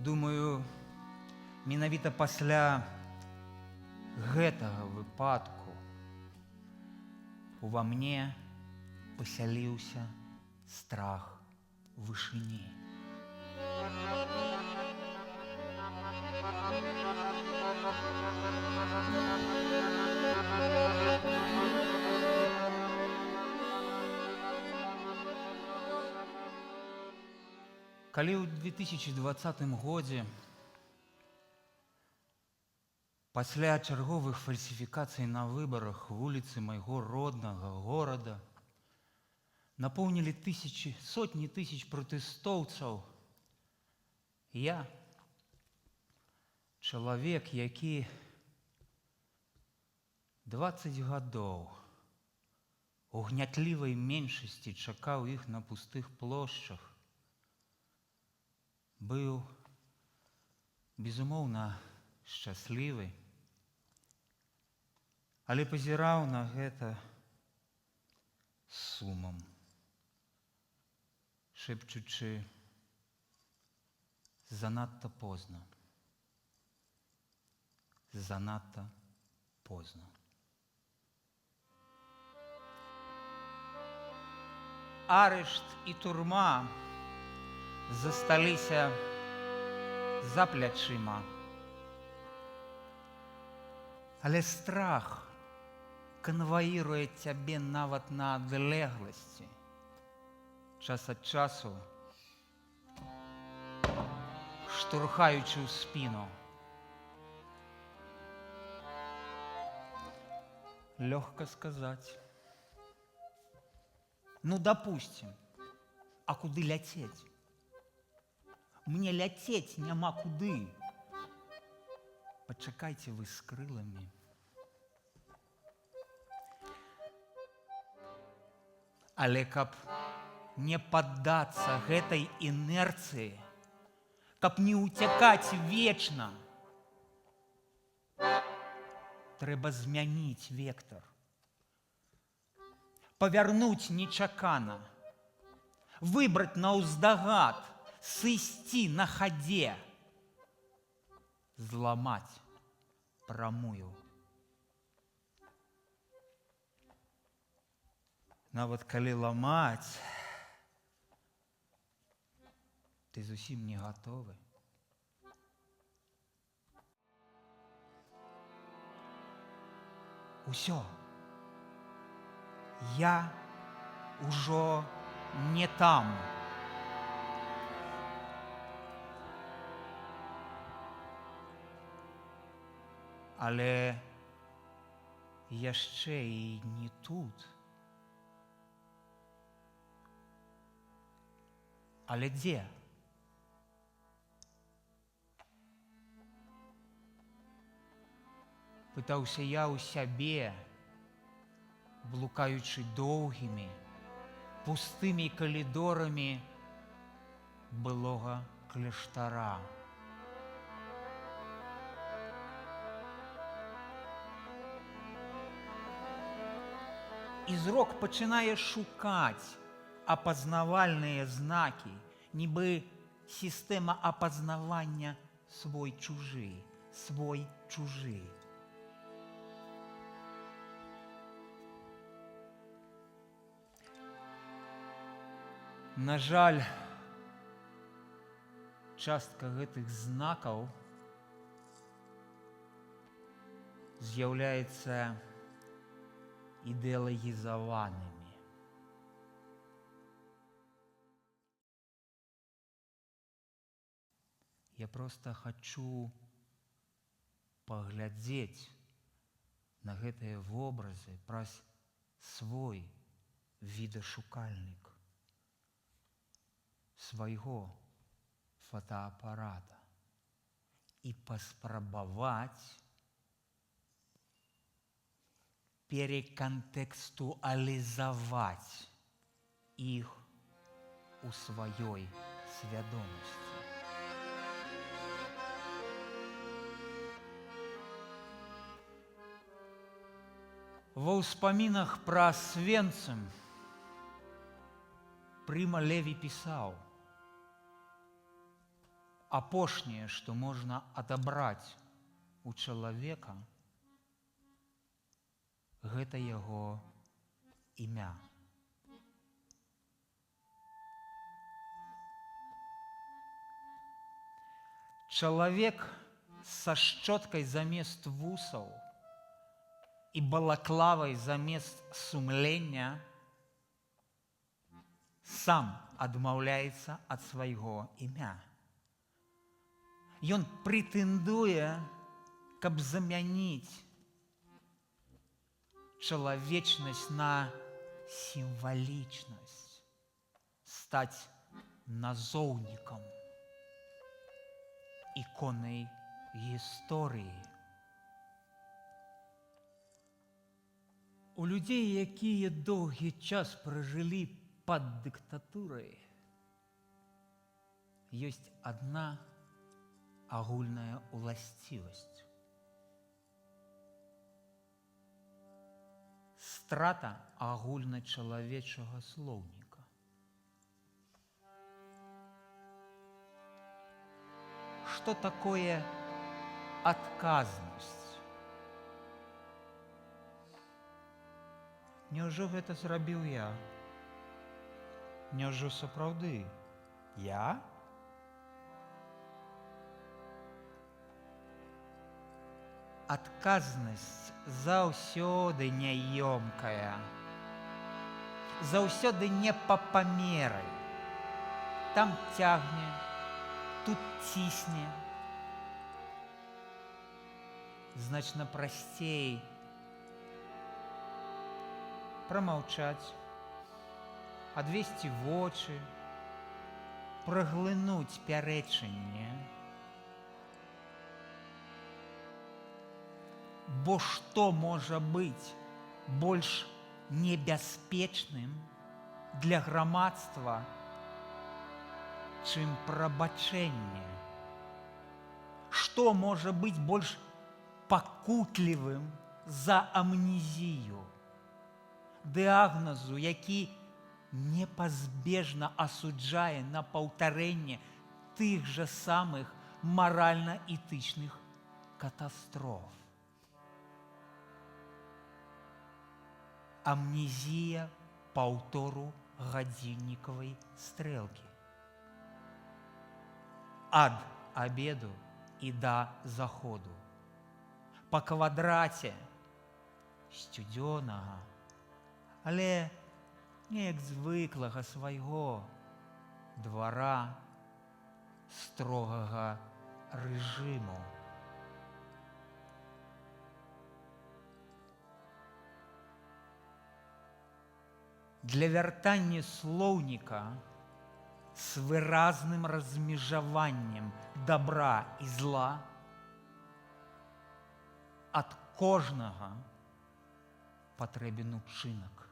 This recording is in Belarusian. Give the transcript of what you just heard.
Думаю, менавіта пасля гэтага выпадку ува мне пасяліўся страх вышыні. Калі ў 2020 годзе пасля чарговых фальсіфікацый на выбарах вуліцы майго роднага горада напоўнілі тысячы, сотні тысяч пратэстоўцаў, я, чалавек, які 20 гадоў у гнятлівай меншасці чакаў іх на пустых плошчах, быў, безумоўна, шчаслівы, але пазіраў на гэта з сумам, шэпчучы: «Занадта позна, занадта позна». Арышт і турма засталіся за плячыма. Але страх канваіруе цябе нават на адлегласці. Час ад часу штурхаючы ў спіну. Лёгка сказаць. Ну, допустим, а куды ляцець? Мне ляцець няма куды. Пачакайце вы з крыламі. Але каб не паддацца гэтай інерцыі, каб не ўцякаць вечна, трэба змяніць вектар, павярнуць нечакана, выбраць наўздагад, сысці на хадзе, зламаць прамую. Нават калі ламаць, ты зусім не гатовы. Усё. Я ўжо не там. Але яшчэ і не тут. Але дзе? Пытаўся я ў сябе, блукаючы доўгімі, пустымі калідорамі былога кляштара. І зрок пачынае шукаць апазнавальныя знакі, нібы сістэма апазнавання свой-чужы, свой-чужы. На жаль, частка гэтых знакаў з'яўляецца ідэалагізаванымі. Я проста хачу паглядзець на гэтыя вобразы праз свой відашукальнік свайго фотаапарата і паспрабаваць перакантэкстуалізаваць іх у сваёй свядомасці. Ва ўспамінах пра Асвенцым Прыма Леві пісаў: Апошняе, што можна адабраць у чалавека, гэта яго імя. Чалавек са шчоткай замест вусаў і балаклавай замест сумлення сам адмаўляецца ад свайго імя. Ён прэтэндуе, каб замяніць чалавечнасць на сімвалічнасць, стаць назоўнікам, іконай гісторыі. У людзей, якія доўгі час пражылі пад дыктатурай, ёсць адна агульная уласцівасць: страта агульначалавечага слоўніка. Што такое адказнасць? Няўжо гэта зрабіў я? Няўжо сапраўды я? Адказнасць заўсёды няёмкая, заўсёды не па памеры. Там цягне, тут цісне. Значна прасцей прамаўчаць, адвесці вочы, праглынуць пярэчанне. Бо што можа быць больш небяспечным для грамадства, чым прабачэнне? Што можа быць больш пакутлівым за амнезію? Дыагназу, які непазбежна асуджае на паўтарэнне тых жа самых маральна-этычных катастроф. Амнезія паўтору гадзіннікавай стрэлкі. Ад абеду і да заходу. Па квадраце сцюдзёнага, але неяк звыклага свайго двара строгага рэжыму. Для вяртання слоўніка з выразным размежаваннем добра і зла ад кожнага патрэбен учынак.